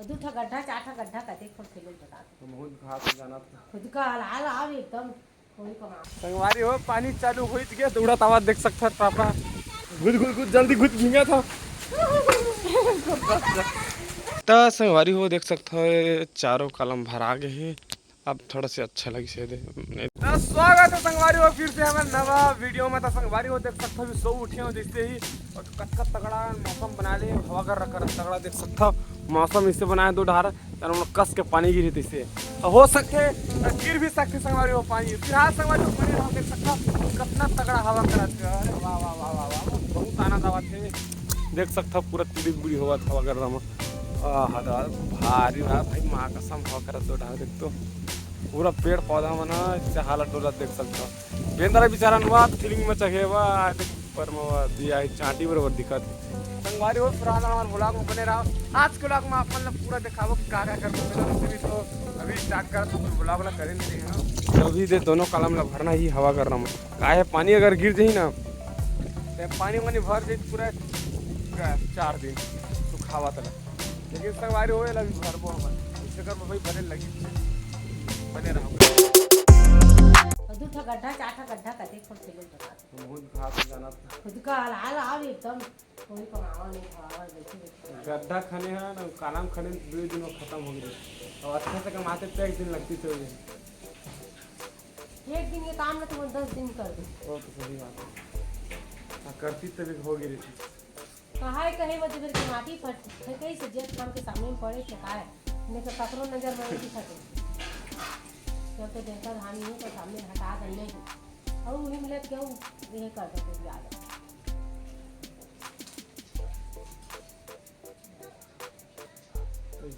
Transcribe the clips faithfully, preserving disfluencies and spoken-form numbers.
दू ठा गड्ढा, चार ठा गड्ढा कतेक होथे, लोग बता दो। बहुत घास जाना था। खुद का हाल, हाल आओ एकदम। संगवारी हो, पानी चालू हो गया, दौड़त आवत देख सकथव, टापरा घुच घुच घुच, जल्दी घुच, भींगा था। त संगवारी हो, देख सकथव, चारों कलम भरा गए हे। अब थोड़ा से अच्छा लगिस हे दे। त स्वागत हे संगवारी हो फिर से हमर नवा वीडियो में। त संगवारी हो, देख सकथव, अभी सो उठे हो जैसे ही, और कतका तगड़ा मौसम बना ले, हवा कर रखा तगड़ा, देख सकथव, मौसम इसे बनाए दो ढार, यार, हम लोग कस के पानी गिरी तैसे। तो हो सकथे, गिर भी सकथे संगवारी हो पानी। फिलहाल संगवारी हो बने रहो, देख सकथव कतना तगड़ा हवा करत हे। अरे वाह, वाह, वाह, वाह, वाह, बहुत आनंद आवत हे। देख सकथव पूरा तिलिक बुड़ी होवत हवा कर रहा। आहा, दादा, भारी बा भाई, माँ कसम हवा करत हे, देख तो पूरा पेड़ पौधा मन ह इसे हालत डोलत देख सकथव। बेंदरा बेचारा नुआ तो फीलिंग में चघे बा, देख ऊपर में वो दिया है, चांटी बरोबर दिखत हे। संगवारी हो, फिलहाल हमारे व्लॉग में बने रहो। आज के व्लॉग में आप मन ला पूरा दिखाबो कि का का करबो। तो अभी तो अभी स्टार्ट करत हन, व्लॉग ला करे नहीं रहे हैं। तो अभी दे दोनों कलम ला भरना ही हवा कर रहा हूँ। का हे, पानी अगर गिर जाही ना, तो पानी वानी भर जाही पूरा चार दिन सुखावा तला। लेकिन संगवारी हो, एला भी भरबो हमन, इसे कर भाई भरे लगी, बने रहो। दू ठा गड्ढा, चार ठा गड्ढा कतेक होथे, लोग बता दो। बहुत घास जाना था। खुद का हाल, हाल आओ एकदम। कोई कमावा नहीं, खावा, बैठे बैठे। गड्ढा खने हा ना, कालम खने, दो दिन में खत्म हो गई। और अच्छा से कमाते तो एक दिन लगती तो ये। एक दिन के काम ना तुम दस दिन कर दो। वो तो सही बात है। हाँ, करती तभी हो गई रहती। कहाय कहे वो, जब के माटी फट, फेंकई से जेठ धान के सामने में पड़े फेंकाय, नहीं तो ककरो नजर में नहीं दिखते। जब तो जनता धान ही तो सामने हटा देने ही। और वही मिलत क्यों ये कर दो, कोई आ जाओ।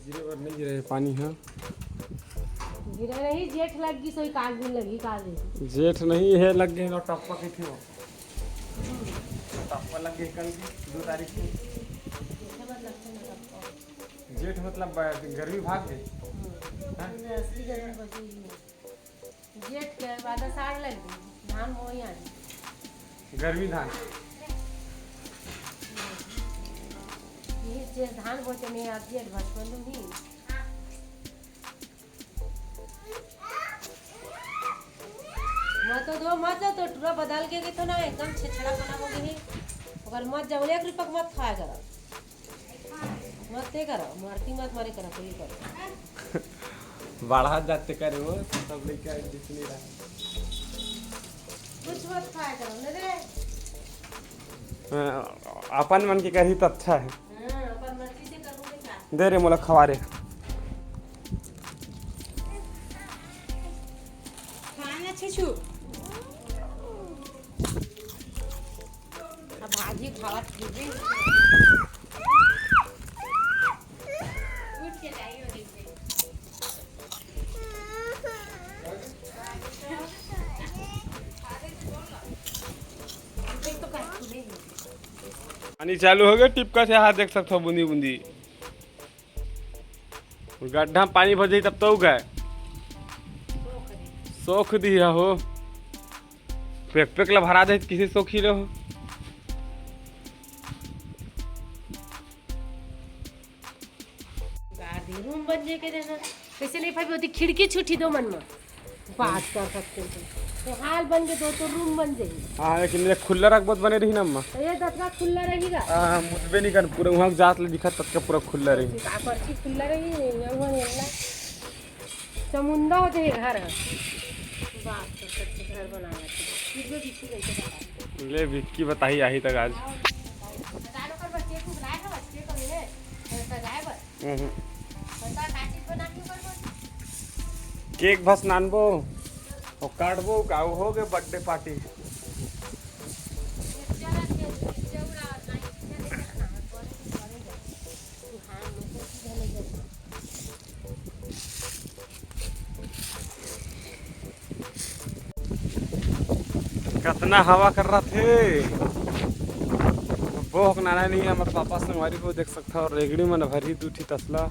गिरे बर नहीं गिरे पानी ह। गिरे नहीं, जेठ लग गई, सोई काल दिन लगी, काल दिन। जेठ नहीं, हे लग गए ना, टप्पा कइथे हो। टप्पा लग गए कल की दो तारीख को। जेठे मत लगते ना टप्पा। जेठ मतलब ब-, गर्मी भाग गई। हम्म। हाँ? असली गर्मी बची ही नहीं। जेठ के बाद आषाढ़ लग गई, धान बोई आनी। गर्मी धान। ये जे धान बोते नहीं, आप जेठ भर बोलूँ ही। मत दो, मत दो, तो टूरा बदल के, के तो ना एकदम छेछड़ा पना हो गई है। ओकर मत जाओ, एक रुपया के मत खाया करो। मत ते करो, मरती मत मरे करो, कोई करो। बाढ़ा जाते करे वो, सब लेके आए जितनी रहा। कुछ मत खाया करो, ले दे। हाँ, अपन मन के करही त अच्छा है। हाँ, अपन मर्जी से करूँगे क्या? दे रे मोला खवा रे। खाना छेछू। अब भाजी खावत फिरबे। उठ के जाइयो रे। पानी चालू हो गया, टिपका से हाथ देख सकथो, बूंदी बूंदी। गड्ढा में पानी भर जाही तब तो गए। सोख दिया हो। पेक पेक ला भरा दे, किसी सोखी रहो। गाड़ी रूम बन जाए के देना। कैसे नहीं भाई, ओती खिड़की छुट्टी दो मन में। बात कर सकते हैं। तो हाल बन के दो तो रूम बन जाए। हाँ, लेकिन ये खुला रख बहुत बने रही ना अम्मा। तो ये दतरा खुला रहेगा। हाँ, मुझबे नहीं कर, पूरा वहाँ जात ले दिखा, तब का पूरा खुला रही। का पर्ची खुला रही, यहाँ वहाँ मिलना। चमुंदा हो जाए घर है। बाप रे, सबके घर बनाया था। फिर भी बिक्की कैसे बता? ले, बिक्की बताही आही तक आज। बताओ, बताओ कर बच्चे को बुलाए था, बच्चे को मिले, तो सजाए बस। हम्म। बता, का चीज बना के ऊपर बस? केक बस नानबो, और काटबो, का हो गए बर्थडे पार्टी। चला, चला, चला, चला, चला। कतना हवा कर रहा थे। बोहक नाना नहीं है, हमर पापा संगवारी हो देख सकता हो, रेगड़ी मन भरी दू ठी तसला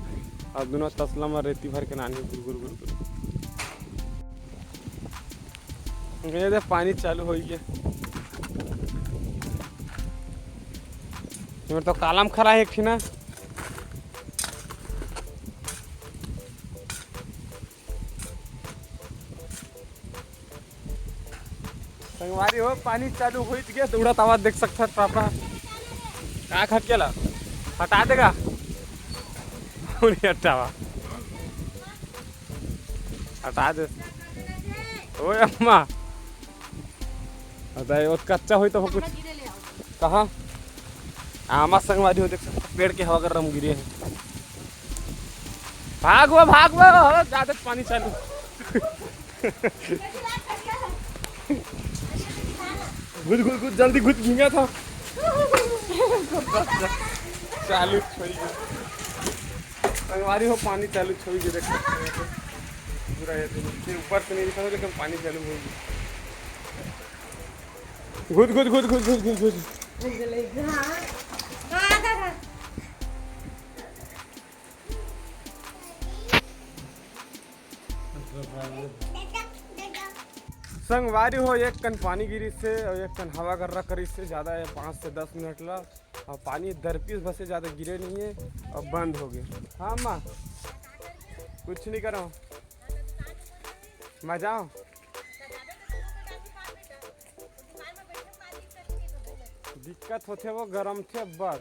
और दोनों तसला में रेती भर के नानी गुर गुर गुर गुर। ये दे पानी चालू हो गया। ये तो कालम खरा है एक ठी ना। संगवारी हो, पानी चालू होई गे, तो उड़त आवाज देख सकथो पापा। का खटकेला? हटा देगा। उड़ी हटावा। हटा दे। ओए अम्मा। अरे, वो कच्चा होई तो कुछ। कहाँ? आमा संगवारी हो, देख सकथो, पेड़ के हवा कर रम गिरे हे। भागो, भागो, ज्यादा पानी चालू। घुस, घुस, घुस, जल्दी घुस, भींगा था। चालू छोड़ी। संगवारी हो, पानी चालू छोड़ी, देख सकथो। पूरा ये तो ऊपर से नहीं दिखा, लेकिन पानी चालू होई गे। घुस, घुस, घुस, घुस। संगवारी हो, एक कन पानी गिरिस हे अउ एक कन हवा गर्रा करिस हे, ज्यादा हे पाँच से दस मिनट ला। अउ पानी दरपिस बस हे, ज्यादा गिरे नहीं हे अउ बंद हो गे। हाँ माँ, कुछ नहीं करो, मजा आओ। दिक्कत होथे, वो गरम थे अब्बड़।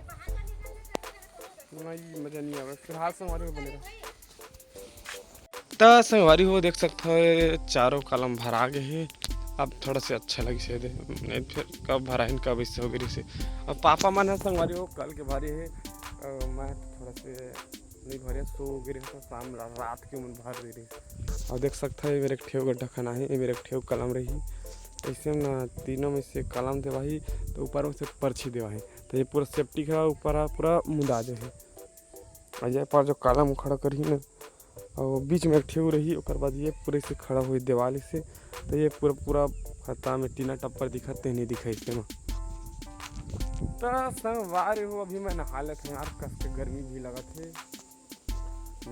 नहीं, मजा नहीं आवे। फिलहाल संगवारी हो बने रहो। त संगवारी हो, देख सकथो, ये चारों कलम भरा गे हे। अब थोड़ा से अच्छा लगिस हे, नहीं फिर कब भराहिन, कब इससे हो गे रहिस हे। अब पापा मन ह संगवारी हो कल के भरे हे, अ, मैं थोड़ा से नहीं भरे, सो गे रहे, तो शाम रा-, रात के मन भर दे रहे। अउ देख सकथो, ये मेर एक ठेव गड्ढा खना हे, ये मेर एक ठेव कलम रही। ऐसे ना तीनों में से कलम देवाही, तो ऊपर में से पर्ची देवाही, तो ये पूरा सेप्टिक हे, ऊपर ह पूरा मुदा जाही। अउ ये पर जो कलम खड़ा करही ना, अउ बीच में एक ठेव रही, ओकर बाद ये पूरे से खड़ा होई देवाल से, तो ये पूरा, पूरा खत्ता में टीना टप्पर दिखत, ते नहीं दिखाई इसके में। त संगवारी हो, अभी मैं नहा लेत हूँ यार, कस के गर्मी भी लगत हे।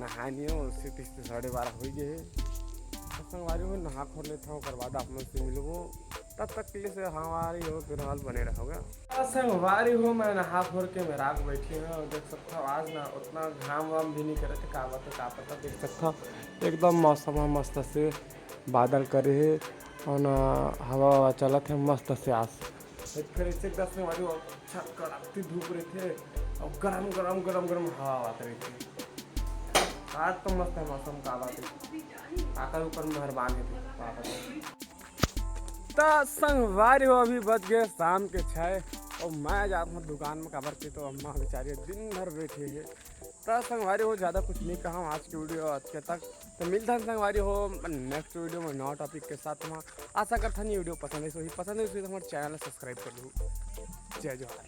नहाए नहीं हो, उसी तीस से साढ़े बारह हो गए हे। त संगवारी हो, नहा खोर लेत हूँ, ओकर बाद आप मन से मिलबो। तब तक के लिए संगवारी हो, फिलहाल बने रहोगे। त संगवारी हो, मैं नहा खोर के मेरा आग बैठी हूँ अउ देख सकथो, आज ना उतना घाम वाम भी नहीं करे थे, का बात है, का पता, देख सकथो एकदम मौसम ह मस्त से बादल करे हे अउ ना हवा ववा चलत हे मस्त से। आज फिर ऐसे दस में वाली अच्छा कड़कती धूप रही थे अउ गरम गरम गरम गरम हवा आवत रही थे। आज तो मस्त है मौसम, का बात है, आकर ऊपर मेहरबान है थे, का बात है। त संगवारी हो, अभी बज गए शाम के छः अउ मैं जात हूँ दुकान में, काबर के तो अम्मा बेचारी दिन भर बैठी है। त संगवारी हो, ज़्यादा कुछ नहीं कहा आज की वीडियो आज के तक। तो मिलता है संगवारी हो नेक्स्ट वीडियो में नवा टॉपिक के साथ में। आशा करता हूँ ये वीडियो पसंद है, सो ही पसंद है, सो ही तो हमारे चैनल सब्सक्राइब कर दो। जय जोहार।